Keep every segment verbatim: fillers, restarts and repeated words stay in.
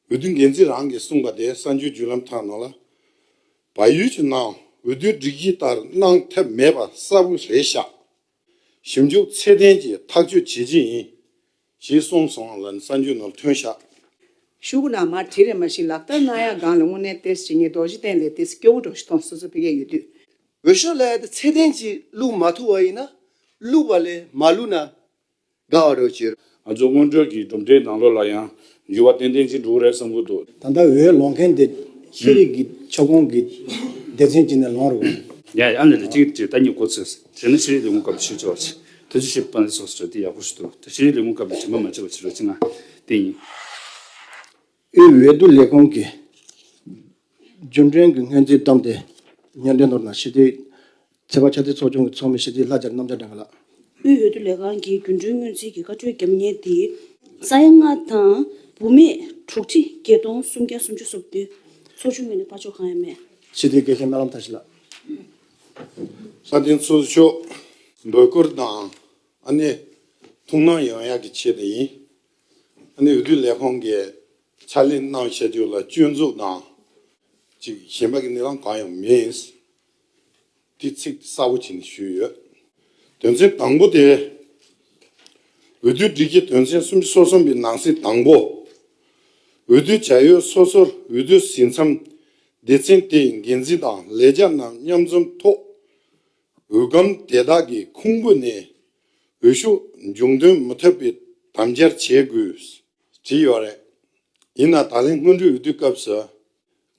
འོས་བསྡུ་འགན་འཛིན་རང་གིས་གསུངས་པ་དེ་གསར་འགྱུར་བརྒྱུད་ལམ་ཁག་ནང་ལ། བལ་ཡུལ་གྱི་ནང་འོས་བསྡུའི་སྒྲིག་གཞི་ལྟར་གནང་ཐབས་མེད་པ་གསལ་པོ་རེད་ཤག་ཞིབ་འཇུག་ཚད་ལྡན་གྱིས་ཐག་གཅོད་བྱེད་ཀྱི་ཡིན། ཞེས་གསུངས་སོང་ལ་གསར་འགྱུར་ནང་ཐོན་ཤག་ཤོག་གུ་ནང་མར་བྲིས་རེད། མ་གཞི་ལག་བསྟར་གནང་ཡག་སྒང་ལ་དངོས་གནས་ཏེས་བྱེད་ངེས་རྡོ་རྗེ་གདན་ལས་ཏེས་སྐྱོ་བོ་འགྲོ་ཞིག་མཐོང་སོ་སོ་ཕ་གིར་ཡོད་དུས། འོས་ཤོག་ལ་ཡ་དེ་ཚད་ལྡན་གྱིས་བླུག་མ་ཐུབ་པ་ཡིན་ན། བླུག་པ་ལས་མ་བླུག་ན་དགའ་བ་རོགས་བྱེད། ང་ཚོ་སྔོན་འགྲོ་གི་གྲུབ་འབྲས་ནང་ལོགས་ལ་ཡང་འགྱུར་བ་ཏན་ཏན་ཅིག་འགྲོ་གི་རེད་བསམ་གྱི་འདུག་ད་ལྟ་འོས་ལོངས་མཁན་དེ་ཤེས་རིག་གི་ཁྱབ་ཁོངས་ཀྱི་སྡེ་ཚན་གཅིག་ནས་ལོངས་རེད་བ། ཡ་ཡ་ནས་ལས་གཅིག་གཅིག་ལྟ་ཉིད་གོ་ཚོད་དེ་ནི་ཤེས་རིག་ལས་ཁུངས་སྐབས་ཤིག་ཆོག་ཆེ་དུ་ཅི་ཞིག་པ་ནས་སོགས་སུ་དེ་ཡག་པོ་ཞིག་འདུག་དེ་ཤེས་རིག་ལས་ཁུངས་སྐབས་ལ་དྲི་མ་མ་བྱེད་པ་བྱེད་རོགས་ཅི་ང་དེ་ཡིན། དབུས་འོས་བསྡུ་ལས་ཁུངས་ཀྱིས་རྒྱུན་གྲོན་གྱི་སྔོན་རྩིས་བཏང་སྟེ་སྙན་སྒྲོན་ནོར་དང་ཕྱི་དྲིལ། ཚེ་དཔག་ཆ་ཚང་ཚོགས་ཆུང་གི་ཚོགས་མི་ཕྱི་དྲིལ་ལྷ་རྒྱལ་རྣམ་རྒྱལ་སྒྲོལ་དཀར་ལགས། དབུས་འོས་བསྡུ་ལས་ཁང་གིས་རྒྱུན་གྲོན་སྔོན་རྩིས་ཀྱི་བཀའ་འཁྲོལ་བརྒྱབ་མཁན་དེ་ས་ཡ་ལྔ་དང་བུད་མེད་དྲུག་ཁྲི་བརྒྱད་སྟོང་སུམ་བརྒྱ་སུམ་ཅུ་སོ་བདུན། ཚོགས་ཆུང་ངོས་ནས་ཕར་ཕྱོགས་གང་ཡང་མེད། ཕྱི་དྲིལ་དགེ་བཤེས་སྨོན་ལམ་བཀྲ་ཤིས་ལགས། ས་སྟེང་ཚོགས་གཙོ་མཆོག་འབོད་སྐུལ་དང་ཨ་ནི་ཐུགས་སྣང་ཡོང་ཡག་གི་ཆེད་དུ་ཡིན། ཨ་ནི་འོས་བསྡུ་ལས་ཁང་གིས་ཕྱག་ལས་གནང་བྱ་རྒྱུ་ལ་སྐྱོན་འཛུགས་དང་ཅིག་གཞན་པ་གི་གནས་སྟངས་གང་ཡང་མེད། དེ་ཚིག་གསལ་པོ་བྱས་ནས་ཞུས་ཡོད། དོན་ཚན་དང་པོ་དེ། འོས་བསྡུའི་སྒྲིག་གཞི་དོན་ཚན་སུམ་ཅུ་སོ་གསུམ་པའི་ནང་གསེས་དང་པོ། འོས་བསྡུ་བྱ་ཡུལ་སོ་སོར་འོས་བསྡུ་ཟིན་མཚམས་སྡེ་ཚན་དེའི་འགན་འཛིན་དང་ལས་བྱ་རྣམས་མཉམ་འཛོམས་ཐོག་འོས་སྒམ་དེ་དག་གི་ཁུང་བུ་ནས་འོས་ཤོག་མཇུག་འདོན་མི་ཐུབ་པའི་དམ་བཅར་བྱེད་དགོས། བྲིས་ཡོད་རེད། ཡིན་ན་ད་ལན་སྔོན་འགྲོའི་འོས་བསྡུའི་སྐབས་སུ་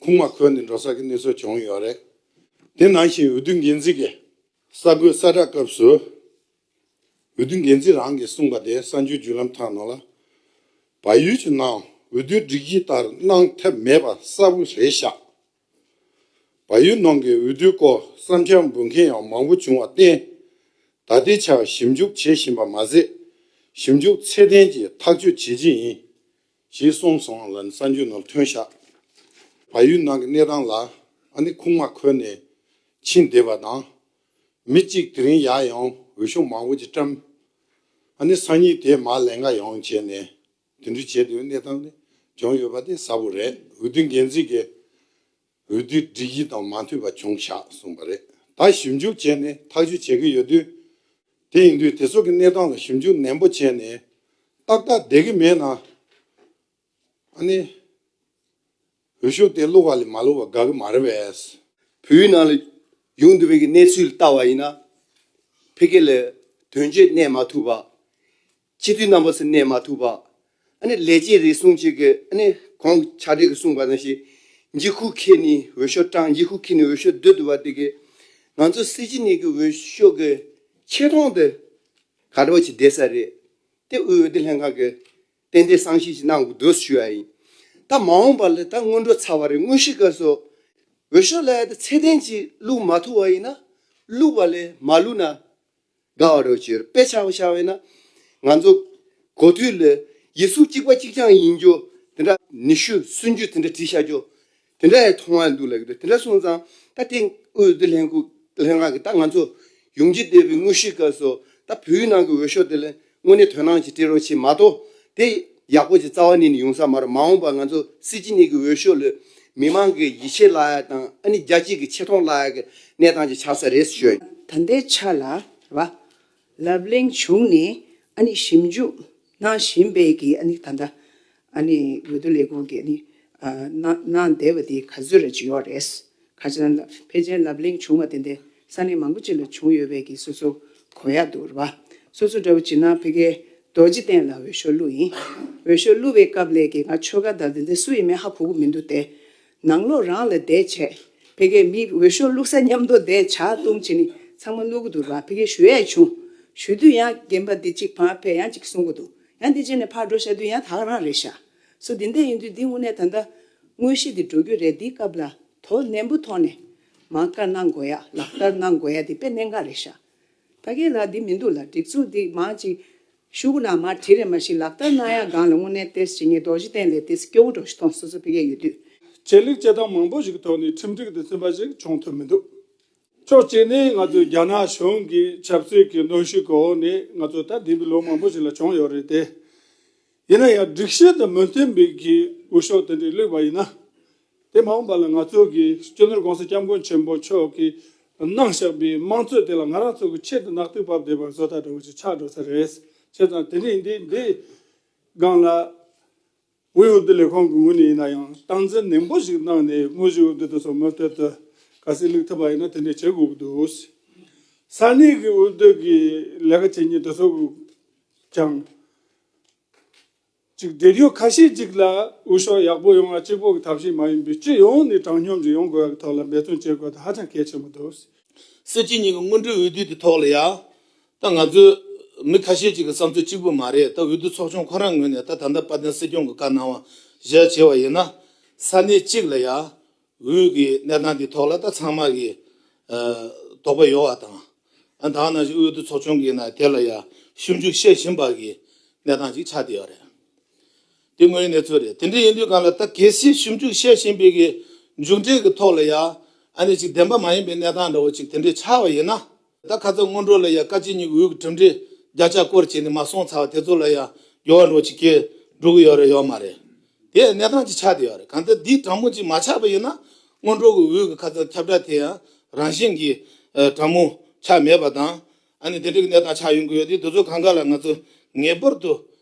ཁུག་མ་ཁོལ་ནས་འགྲོ་ས་གི་གནས་ཚུལ་བྱུང་ཡོད་རེད། དེ་ནང་བཞིན་འོས་བསྡུ་འགན་འཛིན་གྱིས་གསར་འགོད་གསལ་བསྒྲགས་སྐབས་སུ་འོས་བསྡུ་འགན་འཛིན་རང་གིས་གསུངས་པ་དེ་གསར་འགྱུར་བརྒྱུད་ལམ་ཁག་ནང་ལ། བལ་ཡུལ་གྱི་ནང་འོས་བསྡུའི་སྒྲིག་གཞི་ལྟར་གནང་ཐབས་མེད་པ་གསལ་པོ་རེད་ཤག་བལ་ཡུལ་ནང་གི་འོས་བསྡུའི་སྐོར་བསམ་འཆར་འབུལ་མཁན་ཡང་མང་པོ་བྱུང་བར་བརྟེན། ད་ལྟའི་ཆར་ཞིབ་འཇུག་བྱེད་བཞིན་པ་མ་ཟད། ཞིབ་འཇུག་ཚད་ལྡན་གྱིས་ཐག་གཅོད་བྱེད་ཀྱི་ཡིན། ཞེས་གསུངས་སོང་ལ་གསར་འགྱུར་ནང་ཐོན་ཤག་བལ་ཡུལ་ནང་གི་གནས་སྟངས་ལ་ཨ་ནི་ཁུག་མ་ཁོལ་ནས་ཕྱིན་བསྡད་པ་དང་། མི་གཅིག་དེ་རིང་ཡར་ཡོང་འོས་ཤོག་མང་པོ་ཅིག་བཀྲམ། ཨ་ནི་སང་ཉིན་དེ་མར་ལེན་ག་ཡོང་བྱས་ནས་དེ་འདྲ་བྱས་བསྡད་པའི་གནས་སྟངས་དེ་བྱུང་ཡོད་པ་དེ་གསལ་པོ་རེད། འོས་བསྡུ་འགན་འཛིན་གྱིས་འོས་བསྡུའི་སྒྲིག་གཞི་དང་མ་མཐུན་པ་བྱུང་ཤག་གསུངས་པ་རེད། ད་ཞིབ་འཇུག་བྱས་ནས་ཐག་གཅོད་བྱེད་ཀྱི་ཡོད་དུས། དེ་ཡིན་དུས་དེ་ཚོ་གི་གནས་སྟངས་ལ་ཞིབ་འཇུག་ནན་པོ་བྱས་ནས་ཏག་ཏག་བསྡད་ཀྱི་མེད་ན། ཨ་ནི། འོས་ཤོག་དེ་བླུག་པ་ལས་མ་བླུག་པ་དགའ་གི་མ་རེད་པས། བོད་ཡིག་ནང་ལ་ཡོང་འདུག་པའི་གི་གནས་ཚུལ་ལྟ་བ་ཡིན་ན། ཕ་གི་ལ་དོན་གཅོད་གནས་མ་ཐུབ་པ། སྤྱི་འཐུས་རྣམ་པ་ཚོ་གནས་མ་ཐུབ་པ། ཨ་ནི་ལས་བྱེད་རེ་ཟུང་ཅིག་གི་ཨ་ནི་གོང་ཕྱག་སྦྲེལ་གྱིས་གསུངས་པ་ནང་བཞིན་འགྱིག་ཁུག་ཁྱེར་ནས་འོས་ཤོག་བཀྲམ། འགྱིག་ཁུག་ཁྱེར་ནས་འོས་ཤོག་བསྡུ་འདུག་པ་དེ་གིས་ང་ཚོ་སྲིད་སྤྱི་གཉིས་ཀྱི་འོས་ཤོག་གི་ཆེ་མཐོང་དེ་ག་འདྲ་བ་ཅིག་བསྡད་ས་རེད། དེ་དབུས་འོས་བསྡུ་ལྷན་ཁང་གིས་ཏན་ཏན་བསམ་ཤེས་ཅིག་གནང་དགོས་འདུག་ཞུ་ཡ་ཡིན། ད་མ་འོངས་པ་ལ་ད་སྔོན་འགྲོ་ཚར་བ་རེད། དངོས་གཞི་སྐབས་སུ་འོས་ཤོག་ལ་ཡ་ད་ཚད་ལྡན་ཅིག་བླུག་མ་ཐུབ་པ་ཡིན་ན། བླུག་པ་ལས་མ་བླུག་ན་དགའ་བ་རོགས་བྱེད། དཔེ་ཆ་བཞག་པ་ཡིན་ན། ང་ཚོ་གོ་ཐོས་ལ་ཡིག་གཟུགས་གཅིག་པ་གཅིག་རྐྱང་ཡིན་རྒྱུ་དེ་འདྲ་ཉི་ཤུ་སུམ་ཅུ་དེ་འདྲ་བྲིས་བཞག་རྒྱུ། དེ་འདྲ་ཡང་མཐོང་བ་འདུག་ལབ་ཀྱི་འདུག་དེ་འདྲ་སོང་ཙང་ད་དེ་དབུས་འོས་བསྡུ་ལྷན་ཁུ་ལྷན་ཁང་གིས་ད་ང་ཚོ་ཡོང་རྒྱུ་བསྡད་པའི་དངོས་གཞི་སྐབས་སུ་ད་བོད་ཡིག་ནང་གི་འོས་ཤོག་དེ་ལ་དངོས་གནས་དོ་སྣང་ཅིག་སྤྲད་རོགས་བྱེད་མ་གཏོགས། དེ་ཡག་པོ་ཅིག་རྩ་བ་ཉིད་ནས་ཡོང་ས་མ་རེད། མ་འོངས་པ་ང་ཚོ་སྲིད་སྤྱི་གཉིས་ཀྱི་འོས་ཤོག་ལ་མི་མང་གི་ཡིད་ཆེས་བརླག་ཡ་དང་། ཨ་ནི་རྒྱལ་སྤྱི་གི་ཆེ་མཐོང་བརླག་ཡ་གི་གནས་སྟངས་ཅིག་ཆགས་ས་རེད་ཞུ། ད་ལྟའི་ཆ་ལ་རེད་བ། ལབ་གླེང་བྱུང་ནས་ཨ་ནི་ཞིབ་འཇུག་གནང་བཞིན་པའི་གི་ཨ་ནི་ད་ལྟ་ཨ་ནི་འོས་བསྡུ་ལས་ཁུངས་ཀྱིས་ཨ་ནི་ཨ་གནང་གནང་བསྡད་པ་དེ་ག་ཚོད་རེ་ཅིག་ཡོད་རེད། ཁ་ཅིག་ལ་ཕལ་ཆེར་ལབ་གླེང་བྱུང་བ་དེ་འདྲ་ས་གནས་མང་པོ་ཅིག་ལ་བྱུང་ཡོད་པའི་གི་སོ་སོ་གོ་ཡ་འདུག་རེད་བ། སོ་སོ་འདྲ་བོ་བྱེད་ན་ཕ་གིའི་རྡོ་རྗེ་གདན་ལ་འོས་ཤོག་བླུགས་ཡིན། འོས་ཤོག་བླུགས་པའི་སྐབས་ལས་ཀྱི་ང་ཆོལ་ཁ་དང་དེ་འདྲ་སུ་ཡིན་མིན་ཧ་གོ་གི་མི་འདུག་སྟེ། ནང་ལོགས་རང་ལ་བསྡད་བྱས། ཕ་གིའི་མི་འོས་ཤོག་བླུགས་ས་མཉམ་དུ་བསྡད་ཇ་བཏུང་བྱས་ནས་ཚང་མ་བླུག་གི་འདུག་ར། ཕ་གིའི་ཞུ་ཡས་བྱུང་། ཞུ་དུས་ཡང་རྒན་པ་འདི་གཅིག་བར་ཕེབས་ཡང་གཅིག་གསུང་གི་འདུག་ཡང་འདི་བྱས་ནས་ཕར་འགྲོ་བཞག་དུས་ཡང་ད་ག་རང་རེད་ཤག་སོ་འདི་འདྲ་ཡིན་དུས་འདི་དངོས་གནས་ད་ལྟ་དངོས་གཞི་འདི་འགྲོ་རྒྱུ་རེད། འདིའི་སྐབས་ལ་དོ་ནན་པོ་ཐོག་ནས་མར་བཀའ་གནང་དགོས་ཡ། ལག་བསྟར་གནང་དགོས་ཡ་འདི་དཔེ་གནད་འགག་རེད་ཤག་ཕ་གི་ལ་འདི་མི་འདུག་ལ། སྒྲིག་འཛུགས་འདི་མང་ཅིག་ཤོག་གུ་ནང་མར་བྲིས་རེད། མ་གཞི་ལག་བསྟར་གནང་ཡག་སྒང་ལ་དངོས་གནས་ཏེས་བྱེད་ངེས་རྡོ་རྗེ་གདན་ལས་ཏེས་སྐྱོ་བོ་འགྲོ་ཞིག་མཐོང་སོ་སོ་ཕ་གི་ཡོད་དུས། ཆད་ལུགས་བྱེད་སྟངས་མང་པོ་ཞིག་གི་ཐོག་ནས་ཁྲིམས་སྒྲིག་དང་མཐུན་པ་ཞིག་བྱུང་ཐུབ་མི་འདུག་ཕྱོགས་གཅིག་ནས་ང་ཚོའི་རྒྱ་ནག་གཞུང་གི་ཆབ་སྲིད་ཀྱི་གནོན་ཤུགས་འོག་ནས་ང་ཚོ་ད་འདས་པའི་ལོ་མང་པོ་ཞིག་ལ་བྱུང་ཡོད་རེད་དེ། ཡིན་ན་ཡང་སྒྲིག་གཞི་དང་མི་མཐུན་པའི་གི་ འུ་ཤོག་དེ་འདྲའི་བླུགས་པ་ཡིན་ན། དེ་མ་འོངས་པ་ལ་ང་ཚོ་གི་སྤྱི་ནོར་༸གོང་ས་༸སྐྱབས་མགོན་ཆེན་པོ་མཆོག་གིས་གནང་བཞག་པའི་དམངས་གཙོ་དེ་ལ་ང་རང་ཚོ་གི་ཆེད་དུ་ནག་ཐིག་ཕབ་བསྡད་པ་བཟོ་ལྟ་འདྲ་བོ་ཅིག་ཆགས་འགྲོ་ས་རེད། བྱས་ཙང་དེ་འདྲ་ཡིན་དུས་འདི་སྒང་ལ། དབུས་འོས་བསྡུ་ལས་ཁུངས་ཀྱི་ངོས་ནས་ཡིན་ན་ཡང་སྟངས་འཛིན་ནན་པོ་ཞིག་གནང་ནས་དངོས་གཞི་འོས་བསྡུ་དེ་ཚོ་མུ་མཐུད་དུ་གལ་སྲིད་བླུག་ཐུབ་པ་ཡིན་ན་དེ་འདྲ་བྱེད་དགོས་ཀྱི་འདུག། ས་གནས་ཀྱི་འོས་བསྡུ་གི་ལས་ཀ་བྱེད་མཁན་དེ་ཚོ་ཀྱང་ཅིག་བགྲེས་ཡོད་ཁ་ཤས་ཅིག་ལ་འུ་ཤོག་ཡག་པོ་ཡོང་བ་གཅིག་པོ་གི་ཐབས་ཤེས་མ་ཡིན་པའི་སྤྱི་ཡོངས་ནས་དྲང་སྙོམས་ཀྱི་ཡོང་དགོས་པའི་ཐོག་ལ་འབད་བརྩོན་བྱེད་དགོས་དེ་ཧ་ཅང་གལ་ཆེན་པོ་འདུག། སྲིད་སྤྱི་གཉིས་ཀྱི་སྔོན་འགྲོའི་འོས་བསྡུ་དེ་ཐོག་ལ་ཡ། ད་ང་ཚོས་མི་ཁ་ཤས་ཅིག་གི་བསམ་ཚུལ་གཅིག་པུ་མ་རེད། ད་འོས་བསྡུ་ཚོགས་ཆུང་ཁོ་རང་ངོས་ནས་ད་ད་ལྟ་དཔལ་ལྡན་སྲིད་སྐྱོང་གི་བཀའ་གནང་བ་གཞིར་བྱས་པ་ཡིན་ན། ས་གནས་གཅིག་ལ་ཡ་འོས་ཀྱི་གནས་སྟངས་འདི་ཐོག་ལ་ད་ཚང་མ་གི་ཨ་དོགས་པ་ཡོད་པ་དང་། ཨ་ད་ག་ནང་བཞིན་འོས་བསྡུ་ཚོགས་ཆུང་གི་ནང་དེ་ལ་ཡ་ཞིབ་འཇུག་བཤད་བཞིན་པ་གི་གནས་སྟངས་ཅིག་ཆགས་བསྡད་ཡོད་རེད། དེ་དངོས་ཡོད་གནས་ཚུལ་རེད། དེ་འདྲ་ཡིན་དུས་གང་ལ་ད་གལ་སྲིད་ཞིབ་འཇུག་བཤད་བཞིན་པའི་གི་མཇུག་འབྲས་ཀྱི་ཐོག་ལ་ཡ་ཨ་ནི་ཅིག་བདེན་པ་མ་ཡིན་པའི་གནས་སྟངས་འདྲ་བོ་ཅིག་དེ་འདྲས་ཆགས་པ་ཡིན་ན། ད་ཁ་སང་སྔོན་འགྲོ་ལ་ཡ་བཀའ་སྤྱི་གཉིས་ཀྱི་འོས་ཀྱི་གྲུབ་འབྲས་བརྒྱ་ཆ་སྐོར་བྱས་ནས་མ་སོང་ཚར་བ་དེ་ཚོ་ལ་ཡ་འགྱུར་བ་འགྲོ་ཅིག་སྐྱེ་འགྲོ་གི་ཡོད་རེད་ཡོད་མ་རེད། དེ་གནས་སྟངས་ཅིག་ཆགས་བསྡད་ཡོད་རེད། གང་ལྟར་འདི་དྲང་མོ་ཅིག་མ་ཆགས་པ་ཡིན་ན་སྔོན་འགྲོ་གི་འོས་ཀྱི་ཁ་སང་ཁྱབ་བསྒྲགས་དེ་ཡང་རང་བཞིན་གྱིས་ཨ་དྲང་མོ་ཆགས་མེད་པ་དང་། ཨ་ནི་དེ་འདྲའི་གནས་སྟངས་ཆགས་ཡོང་གི་ཡོད་དེ་དེ་ཚོ་གང་ག་ལ་ང་ཚོ་ངེས་པར་དུ་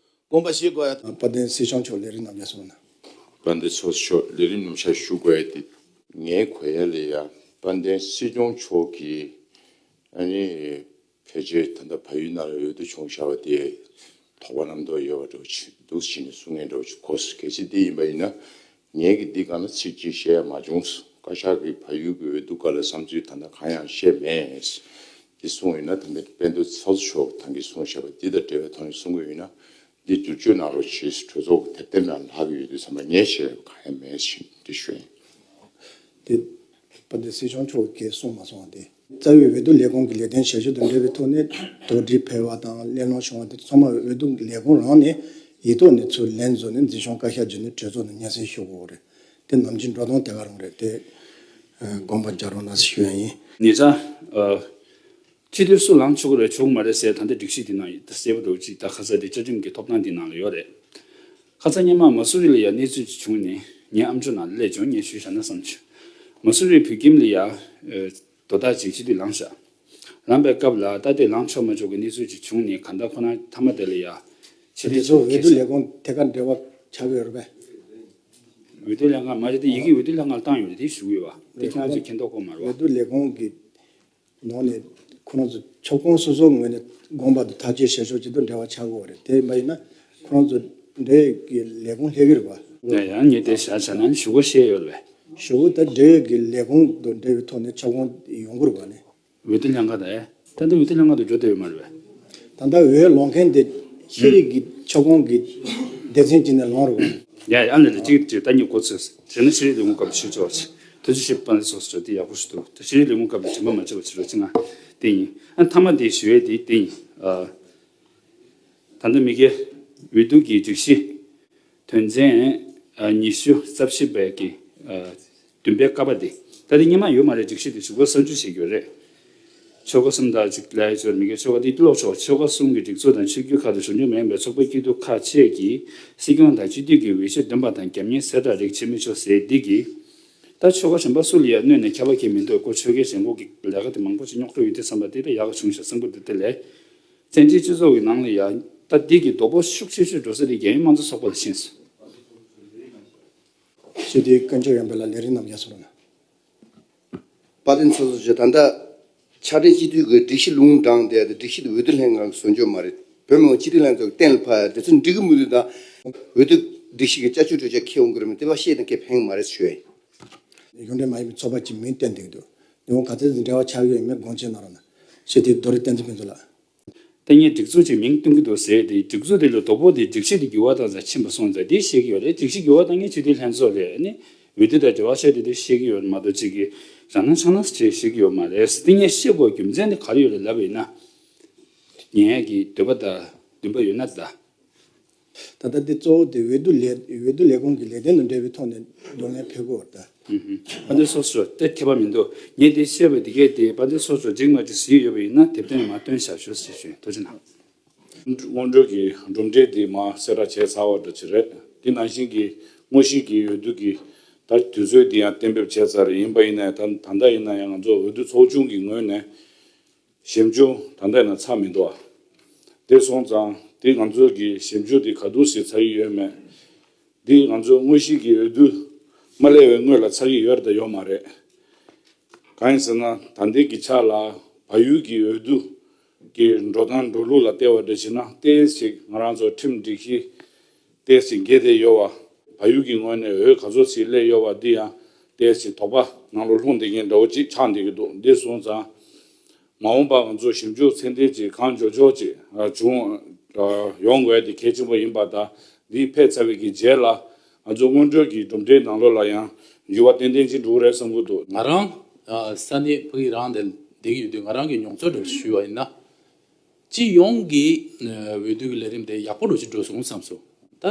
དགོངས་པ་བཞེས་དགོས་ཡ། དཔལ་ལྡན་སྲིད་སྐྱོང་མཆོག་ལས་རིམ་གནང་རྒྱུ་སོང་ན། དཔལ་ལྡན་ཚོགས་གཙོ་མཆོག་ལས་རིམ་ནང་ཕྱག་ཞུ་དགོས་ཡ་དེ། ངའི་གོ་ཡ་ལ་ཡ་དཔལ་ལྡན་སྲིད་སྐྱོང་མཆོག་གིས་ཨ་ནི་ཕལ་ཆེར་ད་ལྟ་བལ་ཡུལ་ནང་ལ་འོས་བསྡུ་བྱུང་བཞག་པ་དེ་དོགས་པ་རྣམ་རྟོག་ཡོད་པ་འདྲ་བོ་ཅིག་འདུག་ཟེར་ནས་གསུང་མཁན་འདྲ་བོ་ཅིག་གོ་སོང་། གལ་སྲིད་དེ་ཡིན་པ་ཡིན་ན་ངས་ཀྱི་འདི་སྒང་ལ་ཚིག་གཅིག་བཤད་ཡ་མ་བྱུང་སོང་། བཀའ་ཤག་གིས་བལ་ཡུལ་གྱི་འོས་བསྡུ་སྒང་ལ་བསམ་ཚུལ་ད་ལྟ་གང་ཡང་བཤད་མེད། འདི་གསུངས་ཡོད་ན་ད་ལྟ་དཔལ་ལྡན་ཚོགས་གཙོ་མཆོག་ད་གིན་གསུངས་བཞག་པ་འདི་དང་འབྲེལ་བའི་ཐོག་ནས་གསུང་གི་ཡོད་ན། འདི་བསྒྱུར་བཅོས་གནང་རོགས་ཞེས་གྲོས་ཚོགས་ཀྱི་དེབ་ཐེར་ནང་ལྷག་གི་ཡོད་དུས་ཙམ་པ་ངས་བཤད་ཡོད་གང་ཡང་མེད་ཅེས་འདི་ཞུ་ཡིན། དེ་དཔལ་ལྡན་སྲིད་སྐྱོང་མཆོག་གིས་གསུངས་མ་སོང་བ་དེ། རྩ་བའི་འོས་བསྡུ་ལས་ཁུངས་ཀྱི་ལས་དོན་བྱ་སྤྱོད་དང་འབྲེལ་བའི་ཐོག་ནས་དོགས་འདྲི་འཕེར་བ་དང་གླེང་སློང་བྱུང་བ་དེ་ཚང་མ་འོས་བསྡུ་ལས་ཁུངས་རང་ནས་ཡིག་ཐོག་ནས་ཚུར་ལན་བཟོ་ནས་འཛིན་སྐྱོང་བཀའ་ཤག་བརྒྱུད་ནས་གྲོས་ཚོགས་ནང་སྙན་སེང་ཞུ་དགོས་རེད། དེ་ནམ་རྒྱུན་འགྲོ་སྟངས་དེ་ག་རང་རེད་དེ། དགོངས་པ་རྒྱག་རོགས་གནང་ཞུ་ཡ་ཡིན། ཉེ་ཆར། སྤྱི་འཐུས་སུ་ལངས་ཆོག་གི་རེད་ཆོག་གི་མ་རེད་ཟེར་ད་ལྟ་སྒྲིག་གཞི་འདི་ནང་ཡིན་ད་གསལ་པོ་འགྲོ་གཅིག་ད་ཁ་ས་འདི་བཅའ་ཁྲིམས་ཀྱི་ཐོབ་ཐང་འདི་ནང་ལ་ཡོད་རེད། ཁ་ས་སྔོན་མ་མ་སུ་རི་ལ་ཡ་གནས་ཚུལ་ཅིག་བྱུང་ནས་ངའི་ཨམ་ཅོག་ནང་ལ་སླེབས་བྱུང་ངས་ཞུས་བཞག་ན་བསམ་བྱུང་། མ་སུ་རི་བོད་ཁྱིམ་ལ་ཡ་དོ་བདག་ཅིག་སྤྱི་འཐུས་ལངས་བཞག་ལངས་པའི་སྐབས་ལ་ད་ལྟའི་ལངས་ཆོག་མ་ཆོག་གི་གནས་ཚུལ་ཅིག་བྱུང་ནས་གང་ལྟར་ཁོ་རང་མཐའ་མ་དེ་ལ་ཡ་ཕྱི་དེ་ཚོ་འོས་བསྡུ་ལས་ཁུངས་ཐད་ཀར་འབྲེལ་བ་ཆགས་ཀྱི་ཡོད་རེད་པས། འོས་བསྡུ་ལས་ཁང་མ་རེད་དེ་ཡི་གེ་འོས་བསྡུ་ལས་ཁང་ལ་བཏང་ཡོད་རེད་དེ་ཞུ་གི་ཡོད་པ་དེ་ཁྱེད་རང་ཚོས་མཁྱེན་རྟོགས་གོ་མ་རེད་པ། འོས་བསྡུ་ལས་ཁུངས་ཀྱི་ནང་ནས་ཁོ་རང་ཚོ་ཁྱབ་ཁོངས་སོ་སོའི་ངོས་ནས་དགོངས་པ་དང་ཐག་གཅོད་བྱེད་ཕྱོགས་ཅིག་ཏུ་འབྲེལ་བ་ཆགས་དགོས་རེད། དེ་མ་ཡིན་ན་ཁོ་རང་ཚོ་འབྲེལ་ཡོད་ཀྱི་ལས་ཁུངས་སླེབས་ཀྱི་རེད་པ། ཡ་ཡ་ངས་དེ་བཞག་བྱས་ན་ཞུ་སྒོ་བཤད་ཡོད་རེད་པས། ཞུ་སྒོ་ད་འབྲེལ་ཡོད་ཀྱི་ལས་ཁུངས་དང་འབྲེལ་བའི་ཐོག་ནས་ཁྱབ་ཁོངས་ཡོང་གི་རེད་པ་ནི། འོས་བསྡུ་ལྷན་ཁང་དང་ད་ལྟ་འོས་བསྡུ་ལྷན་ཁང་དུ་འགྲོ་བསྡད་ཡོད་མ་རེད་པས། ད་ལྟ་འོས་ལོངས་མཁན་དེ་ཤེས་རིག་གི་ཁྱབ་ཁོངས་ཀྱི་སྡེ་ཚན་གཅིག་ནས་ལོངས་རེད་པ། ཡ་ཡ་ཨ་ལས་ལས་གཅིག་གཅིག་ད་ཉིད་གོ་ཚོད་ཟེར་ན་ཤེས་རིག་ལས་ཁུངས་སྐབས་ཤིག་ཆོག་ཅིག་ཐུགས་རྗེ་ཆེ། དཔལ་ལྡན་ཚོགས་གཙོ་དེ་ཡག་པོ་ཞིག་འདུག་ད་ཤེས་རིག་ལས་ཁུངས་སྐབས་དྲན་པ་མ་བརྗེད་པ་བྱེད་རོགས་གྱིས། ང་དེ་ཡིན། ཨ་མཐའ་མ་དེ་ཞུ་ཡས་དེ་དེ་ཡིན། ཨ་ད་ལྟ་མི་སྒེར་འོས་བསྡུ་གི་སྒྲིག་གཞི་དོན་ཚན་ཨ་ཉི་ཤུ་རྩ་བཞི་པའི་གི་ཨ་བདུན་པའི་ཀ་པ་དེ་ད་ལྟ་སྔོན་མ་ཡོད་མ་རེད། སྒྲིག་གཞི་དེ་བཞུགས་སྒར་གསར་འཇུག་བྱེད་ཀྱི་ཡོད་རེད། ཆོལ་ཁ་གསུམ་དང་གཅིག་ལས་ཡོད་ཚོར་མི་སྒེར་ཆོལ་ཁ་དེ་ཀློག་ཆོག་ཆོལ་ཁ་གསུམ་གྱི་སྒྲིག་འཛུགས་དང་ཆོས་བརྒྱུད་ཁག་དང་གཞུང་འབྲེལ་མ་ཡིན་པའི་ཚོགས་པའི་སྐྱིད་སྡུག་ཁག་བཅས་ཀྱི་སྲིད་སྐྱོང་དང་སྤྱི་འཐུས་ཀྱི་འོས་གཞི་འདོན་པ་དང་རྒྱབ་གཉེར་གསལ་བསྒྲགས་རིགས་བྱེད་མི་ཆོག་ཟེར་འདི་གིས། ད་ཆོལ་ཁ་གཞན་པ་སུ་ལ་ཡང་གནོད་ནས་ཁྱབ་པ་གང་མི་འདུག་ཁོ་ཆོལ་ཁའི་གཞན་ཁོག་གི་ལས་ཀ་དེ་མང་པོ་ཞིག་རྙོག་དྲ་ཡོད་དུས་བསམ་པ་དེ་ལས་ཡག་ག་བྱུང་ཤག་བསམ་གི་འདུག་དེ་ལས་བཙན་བྱོལ་སྤྱི་ཚོགས་ཀྱི་ནང་ལ་ཡང་ད་འདི་གི་རྡོག་པོ་ཤུགས་ཆེ་ཤོས་འགྲོ་ས་དེ་རྒྱལ་ཡོངས་དམངས་གཙོ་ཚོགས་པ་ལ་ཕྱིན་སོང་། ཞུ་དེ་དཀོན་མཆོག་ཡོན་པ་ལ་ལས་རིམ་རྣམས་རྒྱ་སོར་ན། དཔལ་ལྡན་ཚོགས་གཙོ་མཆོག་ད་ལྟ་ཕྱག་སྦྲེལ་སྤྱི་འཐུས་ཀྱི་སྒྲིག་གཞི་ལུང་དྲངས་ཏེ་སྒྲིག་གཞི་དེ་འོས་བསྡུ་ལྷན་ཁང་གིས་བཟོ་འཇོག་མ་རེད། བོད་མི་མང་སྤྱི་འཐུས་ལྷན་ཚོགས་ཀྱིས་གཏན་ལ་ཕབ་ཡ་དེ་ཚོ་འགྲིག་གི་མི་འདུག་ད་འོས་བསྡུ་སྒྲིག་གཞི་གི་བསྐྱར་བཅོས་གྲོས་ཆོད་འཁྱེར་ཡོང་གི་རེད་མི་དེ་བ་བཤད་དང་ཁེ་ཕན་མ་རེད་ཞུ་ཡ་ཡིན། གཞུང་འབྲེལ་མ་ཡིན་པའི་ཚོགས་པ་གཅིག་མིང་བཏོན་བསྡད་ཀྱི་འདུག་དེ་འོང་ག་ཚོད་འབྲེལ་བ་ཆགས་ཡོད་མེད་དགོངས་འཆལ་གནང་རོགས་གནང་། ཞེས་དེ་རྡོ་རི་བསྟན་འཛིན་ཕུན་ཚོགས་ལགས། ད་ངས་སྒྲིག་འཛུགས་ཅིག་མིང་བཏོན་གྱི་འདུག་ཟེར་དེ་སྒྲིག་འཛུགས་དེ་ལ་དོ་ཕོག་དེ་སྒྲིག་གཞི་དེ་འགྱུར་བ་བཏང་ཙང་ཕྱིན་པ་སོང་ཙང་དེ་བཤད་ཀྱི་ཡོད་རེད། སྒྲིག་གཞི་འགྱུར་བ་བཏང་མཁན་སྤྱི་འཐུས་ལྷན་ཚོགས་རེད། ཨ་ནི་འོས་བསྡུ་དང་འབྲེལ་བ་བཤད་དེ་དེ་བཤད་ཀྱི་ཡོད་མ་གཏོགས་ཅིག་གི་རང་སྣང་ཆགས་སྣང་ཅིག་བཤད་ཀྱི་ཡོད་མ་རེད། དེ་ངས་བཤད་དགོས་རྒྱུ་མཚན་དེ་ག་རེ་ཡོད་རེད་ལབ་པ་ཡིན་ན། ངས་ཀྱི་འདོད་པ་དང་འདུན་པ་ཡོད་ན་ད། ད་ལྟ་འདི་གཙོ་བོ་དེ་འོས་བསྡུ་ལས་འོས་བསྡུ་ལས་ཁུངས་ཀྱི་ལས་དོན་དང་འབྲེལ་བའི་ཐོག་ནས་བགྲོ་གླེང་ཕེབས་དགོས་པ་རེད་ད། ཨ་འདི་སོ་སོ་དེ་ཁྱད་པར་མི་འདུག་ངས་དེ་བཤད་པའི་དེ་གས་དེ་ཨ་འདི་སོ་སོ་འགྲིག་མ་འགྲིག་ཟེར་ཡོད་པ་ཡིན་ན་དེབ་ཐེར་མར་བཏོན་བཞག་ཞུ་ཞེས་ཞུ་ཡིན། ཐུགས་རྗེ་གནང་། སྔོན་འགྲོ་གི་གྲུབ་འབྲས་དེ་མར་གསལ་བསྒྲགས་བྱས་ཚར་བ་འདྲ་ཅིག་རེད། དེ་ནང་བཞིན་གྱི་ དངོས་གཞི་གི་འོས་བསྡུ་གི་ད་དུས་ཚོད་འདི་ཡང་གཏན་འབེབས་བྱས་ཚར། ཡིན་པ་ཡིན་ན་ད་ད་ལྟ་ཡིན་ན་ཡང་ང་ཚོ་འོས་བསྡུ་ཚོགས་ཆུང་གི་ངོས་ནས་ཞིབ་འཇུག་ད་ལྟ་ཡིན་ན་ཚར་མི་འདུག་ཨ། དེ་སོང་ཙང་དེ་ང་ཚོ་གི་ཞིབ་འཇུག་དེ་ག་དུས་ཞིག་ཚར་གྱི་ཡོད་མེད། འདི་ང་ཚོ་དངོས་གཞི་གི་འོས་བསྡུ་མ་སླེབས་པའི་སྔོན་ལ་ཚར་གྱི་ཡོད་རེད་དང་ཡོད་མ་རེད། གང་ཡིན་ཟེར་ན་ད་ལྟའི་གི་ཆ་ལ་བལ་ཡུལ་གྱི་འོས་བསྡུ་གི་འགྲོ་སྟངས་འགྲོ་ལུགས་ལ་བལྟས་པ་འདྲ་བྱས་ན་ཏོག་ཙམ་ང་རང་ཚོ་ཁྲིམས་སྒྲིག་གཞི་ཏོག་ཙམ་འགལ་བསྡད་ཡོད་པ། བལ་ཡུལ་གྱི་ངོས་ནས་འོས་ག་ཚོད་ཅིག་སླེབས་ཡོད་པ་འདི་ཡང་ཏོག་ཙམ་དོགས་པ་ནང་ལ་ལྷུང་བསྡད་མཁན་འདྲ་བོ་ཅིག་ཆགས་བསྡད་ཀྱི་འདུག་འདི་སོང་ཙང་། མ་འོངས་པ་ང་ཚོ་ཞིབ་འཇུག་ཚད་ལྡན་ཅིག་གང་མགྱོགས་མགྱོགས་ཅིག་བྱུང་ཡོང་དགོས་དེ་གལ་ཆེན་པོ་ཡིན་པ་དང་། འདི་ཕེབས་ཚར་བའི་གི་རྗེས་ལ་ང་ཚོ་སྔོན་འགྲོའི་གི་གྲུབ་འབྲས་ནང་ལོགས་ལ་ཡང་འགྱུར་བ་ཏན་ཏན་ཅིག་འགྲོ་གི་རེད་བསམ་གྱི་འདུག་ང་རང་ཨ་ས་གནས་ཕ་གི་རང་དེ་བསྡད་ཀྱི་ཡོད་དུས་ང་རང་གི་མྱོང་ཚོར་འདྲ་ཞུས་པ་ཡིན་ན། སྤྱི་ཡོངས་ཀྱི་ཨ་འོས་བསྡུ་གི་ལས་རིམ་དེ་ཡག་པོ་འདྲ་ཞིག་འགྲོ་སོང་བསམ་སོང་། ད་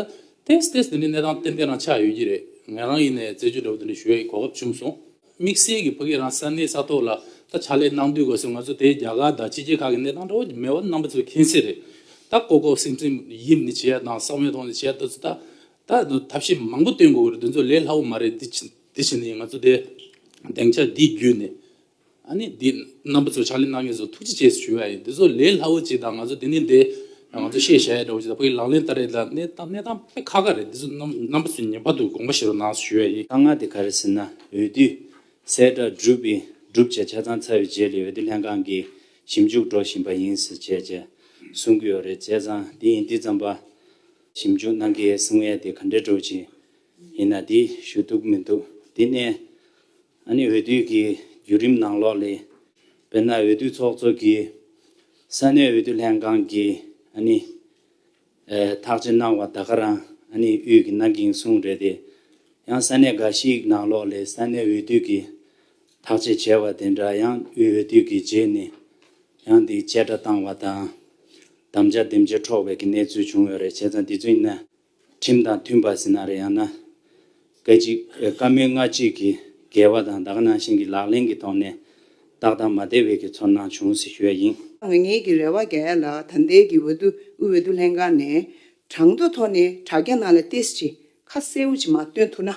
ཏོག་ཙམ་ཏོག་ཙམ་དེ་ནི་གནས་སྟངས་ཏན་ཏན་རང་ཆགས་ཡོད་ཀྱི་རེད། ང་རང་ཡིན་ནའི་རྩད་གཅོད་འདྲ་བོ་དེ་འདྲ་ཞུ་ཡའི་གོ་སྐབས་བྱུང་སོང་། དམིགས་བསལ་གྱི་ཕ་གི་རང་ས་གནས་ས་ཐོག་ལ་ད་ཕྱག་ལས་གནང་དུས་སྐབས་སུ་ང་ཚོ་དེ་རྒྱ་གར་དང་ཕྱི་རྒྱལ་ཁག་གི་གནས་སྟངས་འདྲ་བོ་མེད་པ་རྣམ་པ་ཚོས་མཁྱེན་གསལ་རེད། ད་ལྐོག་ལྐོག་སིམ་སིམ་ཡིབ་ནས་བྱེད་ཡ་དང་། བསམ་བློའི་ཐོག་ནས་བྱེད་ཡ་དེ་ཚོ་ད་ད་ཐབས་ཤེས་མང་པོ་བཏོན་དགོས་ཀྱི་རེད། དེ་ཚོ་ལས་སླ་བོ་མ་རེད། འདི་ཕྱི་འདི་ཕྱི་ནས་ང་ཚོ་དེ་སྡིངས་ཆ་འདི་བརྒྱུད་ནས། ཨ་ནི་འདི་རྣམ་པ་ཚོ་ཕྱག་ལས་གནང་མཁན་ཚོ་ཐུགས་རྗེ་ཆེ་ཞུ་ཡ་ཡིན། འདི་ཚོ་ལས་སླ་བོ་ཅིག་དང་། ང་ཚོ་འདི་ནི་འདི་ང་ཚོ་ཤེས་བྱ་ཡ་འདྲ་བོ་ཅིག་དང་། ཕ་གི་ལག་ལེན་བསྟར་ཡ་ལ་གནས་སྟངས་གནས་སྟངས་དཔེ་ཁག་ཁག་རེད། འདི་ཚོ་རྣམ་རྣམ་པ་ཚོས་ངེས་པར་དུ་དགོངས་པ་བཞེས་རོགས་གནང་ཞུ་ཡ་ཡིན། དཀའ་ངལ་དེ་ག་རེ་ཟེར་ན། འོས་བསྡུ་གསལ་བསྒྲགས་གྲུབ་པའི་གྲུབ་བྱས་ཆ་ཚང་ཚར་བའི་རྗེས་ལ་འོས་བསྡུ་ལྷན་ཁང་གིས་ཞིབ་འཇུག་འགྲོ་བཞིན་པ་ཡིན་ཟེར་བྱས་བྱས་གསུང་གི་ཡོད་རེད། བྱས་ཙང་འདི་ཡིན་དུས་ཙམ་པ་ཞིབ་འཇུག་གནང་མཁན་གསུང་ཡ་དེ་ག་འདྲའི་འགྲོ་ཅིག་ཡིན་ན་འདི་ཞུ་ཐུབ་མི་འདུག་འདི་ནས། ཨ་ནི་འོས་བསྡུ་གི་བརྒྱུད་རིམ་ནང་ལོགས་ལས། དཔེར་ན་འོས་བསྡུ་ཚོགས་གཙོ་གིས་ས་གནས་འོས་བསྡུ་ལྷན་ཁང་གིས་ཨ་ནི་ཨེ་ཐག་གཅོད་གནང་བ་ད་ག་རང་ཨ་ནི་དབུས་ཀྱི་ན་གིང་གསུངས་རེད་དེ། ཡང་ས་གནས་འགའ་ཞིག་ནང་ལོགས་ལས་ས་གནས་འོས་བསྡུ་གིས་ཐག་གཅོད་བྱས་པ་དེ་འདྲ་ཡང་དབུས་འོས་བསྡུ་གི་རྗེས་ནས་ཡང་དེ་བཅད་ཁྲ་བཏང་བ་དང་། དམ་བཅའ་དེམ་ཅིག་འཕྲོག་པའི་གི་གནས་ཚུལ་བྱུང་ཡོད་རེད། བྱས་ཙང་དེ་ཚོ་ཡིན་ན། ཁྲིམས་དང་མཐུན་པ་ཟེར་ན་རེད། ཡང་ན་བཀའ་སྤྱི་བཀའ་མོལ་སྔ་ཕྱི་གི་འགལ་བ་དང་། ད་ག་ནང་བཞིན་གྱི་ལག་ལེན་གྱི་ཐོག་ནས་ཏག་ཏག་མ་བསྡད་པའི་གི་ཚོར་སྣང་བྱུང་ཟེར་ཞུ་ཡ་ཡིན། ངེད་ཀྱི་རེ་བ་རྒྱག་ཡ་ལ་ད་ལྟའི་གི་འོས་བསྡུ་དབུས་འོས་བསྡུ་ལྷན་ཁང་ནས་གྲངས་ཐོ་ཐོག་ནས་དྲ་རྒྱ་ནང་ལ་ཏོག་ཙམ་ཅིག་ཁ་གསལ་པོ་ཅིག་མར་སྟོན་ཐུབ་ན།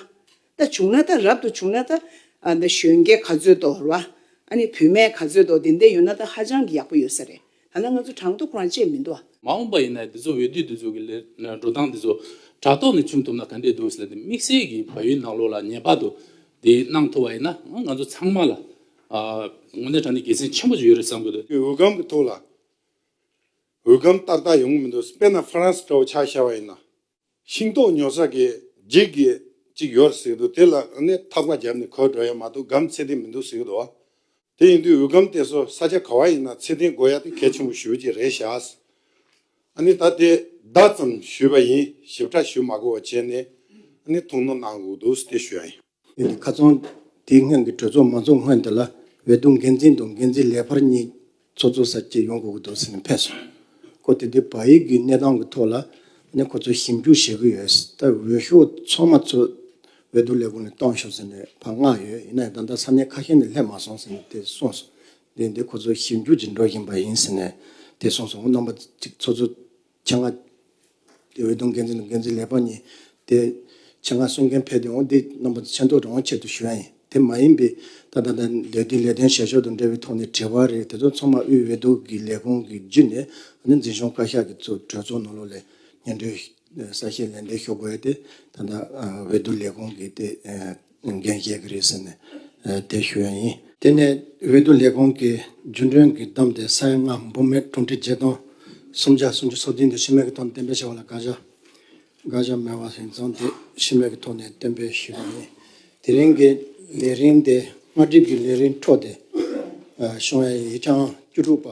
ད་བྱུང་ན་ད་རབ་ཏུ་བྱུང་ན་ད་ཨ་ད་གཞོན་སྐྱེས་ག་ཚོད་འདུག་རེད་བ། ཨ་ནི་བུད་མེད་ག་ཚོད་འདུག་དེ་འདྲ་ཡོད་ན་ད་ཧ་ཅང་གི་ཡག་པོ་ཡོད་ས་རེད། ད་ནང་ང་ཚོ་གྲངས་ཐོ་ཁོ་རང་བཅད་མི་འདུག་ཨ། མ་འོངས་པ་ཡིན་ན་འདི་ཚོ་འོས་བསྡུ་འདི་ཚོ་གི་ལས་འགྲོ་སྟངས་འདི་ཚོ་དྲ་ཐོག་ནས་བྱུང་ཐུབ་ན་ག་འདྲས་འདུག་ཟེར་ལབ་དུས། དམིགས་བསལ་གྱི་བལ་ཡུལ་ནང་ལོགས་ལ་ངེས་པར་དུ་འདི་གནང་ཐུབ་པ་ཡིན་ན་ང་ཚོ་ཚང་མ་ལ་ཨ་དངོས་གནས་དྲང་གནས་དགེ་མཚན་ཆེན་པོ་ཞིག་ཡོད་རེད་བསམ་གྱི་འདུག་འོས་སྒམ་གྱི་ཐོག་ལ་འོས་སྒམ་ཏག་ཏག་ཡོང་གི་མི་འདུག་དཔེར་ན་ཧྥ་རན་སི་འདྲ་བོ་ཆ་བཞག་པ་ཡིན་ན། ཤིང་ཏོག་ཉོ་ས་གི་འགྱིག་གི་ཅིག་ཡོད་ཟེར་གྱི་འདུག་དེ་ལ་ནི་ཐག་པ་བརྒྱབ་ནས་གོས་འགྲོ་ཡ་མ་གཏོགས་སྒམ་ཚད་ལྡན་མི་འདུག་ཟེར་གྱི་འདུག་དེ་ཡིན་དུས་འོས་སྒམ་དེ་ཚོ་ས་ཆ་ག་བ་ཡིན་ན་ཚད་ལྡན་དགོས་ཡ་དེ་གལ་ཆེན་པོ་ཞེ་པོ་ཅིག་རེད་ཤག་ཨ་ནི་ད་དེ་བརྡ་ཙམ་ཞུས་པ་ཡིན། ཞིབ་ཕྲ་ཞུ་མ་དགོས་པ་བྱས་ནས་ཨ་ནི་ཐུགས་སྣང་གནང་དགོས་འདུག་དེ་ཞུ་ཡ་ཡིན། དེ་ནི་ཁ་སང་དེའི་སྔོན་གྱི་གྲོས་ཚོགས་མ་འཛོམས་སྔོན་དེ་ལ་འོས་བསྡུ་འགན་འཛིན་དང་འགན་འཛིན་ལས་འཕར་གཉིས་ཚོགས་གཙོ་ས་སྐྱེས་ཡོང་དགོས་ཀྱི་འདུག་ཟེར་ནས་ཕེབས་སོང་། ཁོ་དེ་དུས་བལ་ཡུལ་གྱི་གནས་སྟངས་ཀྱི་ཐོག་ལ་ནི་ཁོ་ཚོས་ཞིབ་འཇུག་བྱེད་ཀྱི་ཡོད། ད་འོས་ཤོག་ཚང་མ་ཚོ་འོས་བསྡུ་ལས་ཁུངས་ནས་གཏོང་ཤོག་ཟེར་ནས་ཕར་མངགས་ཡོད། ཡིན་ན་ཡང་ད་ལྟ་ས་གནས་ཁ་ཤས་ནས་སླེབས་མ་སོང་ཟེར་ནས་དེ་གསུངས་སོང་། དེ་འདི་ཁོ་ཚོ་ཞིབ་འཇུག་ཅིག་འགྲོ་བཞིན་པ་ཡིན་ཟེར་ནས་དེ་གསུངས་སོང་། རྣམ་པ་ཚོ་ཚོགས་གཙོ་ཆེད་མངགས་དེ་འོས་བསྡུ་འགན་འཛིན་དང་འགན་འཛིན་ལས་འཕར་གཉིས་དེ་ཆེད་མངགས་གསུང་མཁན་ཕེབས་དུས་འོང་། དེ་རྣམ་པ་ཚོ་མཚན་ཐོ་རང་དབང་ཆེད་དུ་ཞུ་ཡ་ཡིན། དེ་མ་ཡིན་པའི་ད་ལྟ་ད་ལས་དོན་ལས་དོན་བྱ་ཕྱོགས་དང་འབྲེལ་བའི་ཐོག་ནས་དྲི་བ་རེད། དེ་ཚོ་ཚང་མ་དབུས་འོས་བསྡུ་གི་ལས་ཁུངས་ཀྱི་བརྒྱུད་ནས་ཨ་ནི་འཛིན་སྐྱོང་བཀའ་ཤག་གི་ཚོ་གྲོས་ཚོགས་ནང་ལོགས་ལ་སྙན་སྒྲོན་གསལ་བཤད་ལན་འདེབས་ཞུ་དགོས་ཡ་དེ་ད་ལྟ་འོས་བསྡུ་ལས་ཁུངས་ཀྱི་དེ་འགན་བཞེས་ཀྱི་རེད་ཟེར་ནས་དེ་ཞུ་ཡ་ཡིན། དེ་ནས་འོས་བསྡུ་ལས་ཁུངས་ཀྱི་རྒྱུན་གྲོན་གྱི་བདམས་ཏེ་ས་ཡ་ལྔ་འབུམ་མེད་གྲངས་ཁྲི་བརྒྱད་སྟོང་སུམ་བརྒྱ་སུམ་ཅུ་སོ་བདུན་དེ་ཕྱི་མིག་གི་ཐོག་ནས་གཏན་འབེབས་བྱས་པ་ལ་དགག་བྱ་དགག་བྱ་མེད་པ་ཡིན་ཙང་དེ་ཕྱི་མིག་གི་ཐོག་ནས་གཏན་འབེབས་ཞུས་པ་ཡིན། དེ་རིང་གི་ལས་རིམ་དེ་སྔ་སྒྲིག་གི་ལས་རིམ་འཕྲོ་དེ་བྱུང་བའི་ཡིག་ཆ་བཅུ་དྲུག་པ།